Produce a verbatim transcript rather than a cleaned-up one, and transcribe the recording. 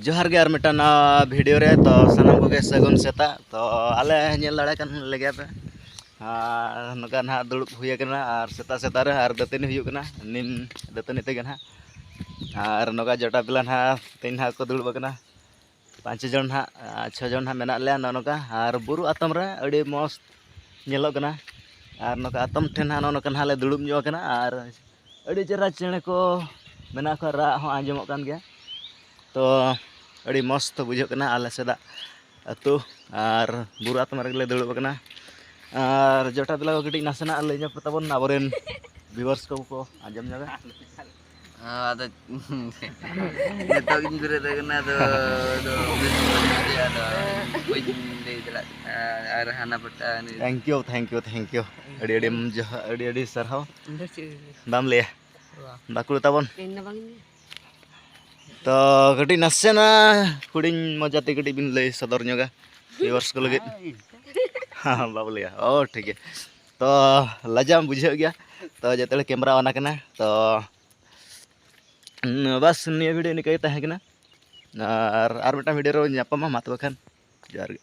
ᱡᱚᱦᱟᱨ ᱜᱮ ᱟᱨ ᱢᱤᱫᱴᱟᱝ ᱱᱟᱣᱟ ᱵᱷᱤᱰᱤᱭᱳ ᱨᱮ᱾ ᱛᱚ ᱥᱟᱱᱟᱢ ᱠᱚᱜᱮ ᱥᱟᱹᱜᱩᱱ ᱥᱮᱛᱟᱜ᱾ ᱛᱚ ᱟᱞᱮ ᱧᱮᱞ ᱫᱟᱲᱮ ᱠᱟᱱ ᱞᱮᱜᱮᱭᱟ ᱯᱮ, ᱟᱨ ᱱᱚᱝᱠᱟ ᱱᱟᱦᱟᱜ ᱫᱩᱲᱩᱵ ᱦᱩᱭ ᱟᱠᱟᱱᱟ ᱟᱨ ᱥᱮᱛᱟᱜ ᱥᱮᱛᱟᱜ ᱨᱮ ᱟᱨ ᱫᱟᱹᱛᱟᱹᱱᱤ ᱦᱩᱭᱩᱜ ᱠᱟᱱᱟ, ᱱᱤᱢ ᱫᱟᱹᱛᱟᱹᱱᱤ ᱛᱮᱜᱮ ᱱᱟᱦᱟᱜ᱾ ᱟᱨ ᱱᱚᱝᱠᱟ ᱡᱚᱴᱟ ᱯᱤᱞᱟ ᱱᱟᱦᱟᱜ ᱛᱮᱦᱮᱧ ᱱᱟᱦᱟᱜ ᱠᱚ ᱫᱩᱲᱩᱵ ᱟᱠᱟᱱᱟ, ᱯᱟᱸᱪ ᱪᱷᱚ ᱡᱚᱱ ᱱᱟᱦᱟᱜ, ᱟᱨ ᱪᱷᱚ ᱡᱚᱱ ᱱᱟᱦᱟᱜ ᱢᱮᱱᱟᱜ ᱞᱮᱭᱟ ᱱᱚᱜᱼᱚ ᱱᱚᱝᱠᱟ᱾ ᱟᱨ ᱵᱩᱨᱩ ᱟᱛᱚᱢ ᱨᱮ ᱟᱹᱰᱤ ᱢᱚᱡᱽ ᱧᱮᱞᱚᱜ ᱠᱟᱱᱟ᱾ ᱟᱨ ᱱᱚᱝᱠᱟ ᱟᱛᱚᱢ ᱴᱷᱮᱱ ᱱᱟᱦᱟᱜ ᱱᱚᱜᱼᱚ ᱱᱚᱝᱠᱟ ᱱᱟᱦᱟᱜ ᱞᱮ ᱫᱩᱲᱩᱵ ᱧᱚᱜ ᱟᱠᱟᱱᱟ᱾ ᱟᱨ ᱟᱹᱰᱤ ᱪᱮᱦᱨᱟ ᱪᱮᱬᱮ ᱠᱚ ᱢᱮᱱᱟᱜ ᱠᱚᱣᱟ, ᱨᱟᱜ ᱦᱚᱸ ᱟᱸᱡᱚᱢᱚᱜ ᱠᱟᱱ ᱜᱮᱭᱟ᱾ ᱛᱚ ᱟᱹᱰᱤ ᱢᱚᱡᱽ ᱛᱚ ᱵᱩᱡᱷᱟᱹᱜ ᱠᱟᱱᱟ ᱟᱞᱮ ᱥᱮᱫᱟᱜ ᱟᱹᱛᱩ, ᱟᱨ ᱵᱩᱨᱩ ᱟᱛᱚᱢ ᱨᱮᱜᱮ ᱞᱮ ᱫᱩᱲᱩᱵ ᱟᱠᱟᱱᱟ᱾ ᱟᱨ ᱡᱚᱴᱟ ᱯᱤᱞᱟ ᱠᱚ ᱠᱟᱹᱴᱤᱡ ᱱᱟᱥᱮᱱᱟᱜ ᱞᱟᱹᱭ ᱧᱚᱜ ᱯᱮ ᱛᱟᱵᱚᱱ ᱟᱵᱚᱨᱮᱱ ᱵᱷᱤᱣᱟᱨᱥ ᱠᱚ ᱠᱚ ᱟᱸᱡᱚᱢ ᱧᱚᱜᱟ᱾ ᱟᱫᱚ ᱱᱤᱛᱚᱜ ᱜᱤᱧ ᱵᱮᱨᱮᱫ ᱟᱠᱟᱱᱟ, ᱟᱫᱚ, ᱟᱫᱚ ᱵᱮᱥ ᱵᱟᱹᱧ ᱵᱩᱡᱷᱟᱹᱣᱟ, ᱟᱫᱚ ᱵᱟᱹᱧ ᱞᱟᱹᱭ ᱫᱟᱲᱮᱭᱟᱜ ᱠᱟᱱᱟ᱾ ᱟᱨ ᱦᱟᱱᱟ ᱯᱟᱴᱟ ᱩᱱᱤ thank you, thank you, thank you. ᱟᱹᱰᱤ ᱟᱹᱰᱤ ᱡᱚᱦᱟᱨ, ᱟᱹᱰᱤ ᱟᱹᱰᱤ ᱥᱟᱨᱦᱟᱣ᱾ ᱤᱧ ᱫᱚ ᱪᱮᱫ ᱦᱚᱸ ᱵᱟᱢ ᱞᱟᱹᱭᱟ? ᱵᱟᱝ᱾ ᱵᱟᱠᱩᱲ ᱛᱟᱵᱚᱱ᱾ ᱤᱧ ᱫᱚ ᱵᱟᱝ ᱤᱧ ᱛᱚ ᱠᱟᱹᱴᱤᱡ ᱱᱟᱥᱮᱱᱟᱜ ᱦᱩᱰᱤᱧ ᱢᱚᱡᱟᱛᱮ ᱠᱟᱹᱴᱤᱡ ᱵᱤᱱ ᱞᱟᱹᱭ ᱥᱚᱫᱚᱨ ᱧᱚᱜᱟ ᱵᱷᱤᱣᱟᱨᱥ ᱠᱚ ᱞᱟᱹᱜᱤᱫ᱾ ᱦᱮᱸ, ᱵᱟᱵᱚ ᱞᱟᱹᱭᱟ᱾ ᱚ, ᱴᱷᱤᱠ ᱜᱮᱭᱟ᱾ ᱛᱚ ᱞᱟᱡᱟᱣ ᱵᱩᱡᱷᱟᱹᱜ ᱜᱮᱭᱟ᱾ ᱛᱚ ᱡᱮᱛᱮ ᱦᱚᱲ ᱠᱮᱢᱨᱟ ᱚᱱ ᱟᱠᱟᱱᱟ᱾ ᱛᱚ ᱵᱟᱥ ᱱᱤᱭᱟᱹ ᱵᱷᱤᱰᱤᱭᱳ ᱱᱤᱝᱠᱟᱹ ᱜᱮ ᱛᱟᱦᱮᱸ ᱠᱟᱱᱟ᱾ ᱟᱨ, ᱟᱨ ᱢᱤᱫᱴᱟᱝ ᱵᱷᱤᱰᱤᱭᱳ ᱨᱮ ᱧᱟᱯᱟᱢᱟ᱾ ᱢᱟ ᱛᱚᱵᱮ ᱠᱷᱟᱱ ᱡᱚᱦᱟᱨ ᱜᱮ᱾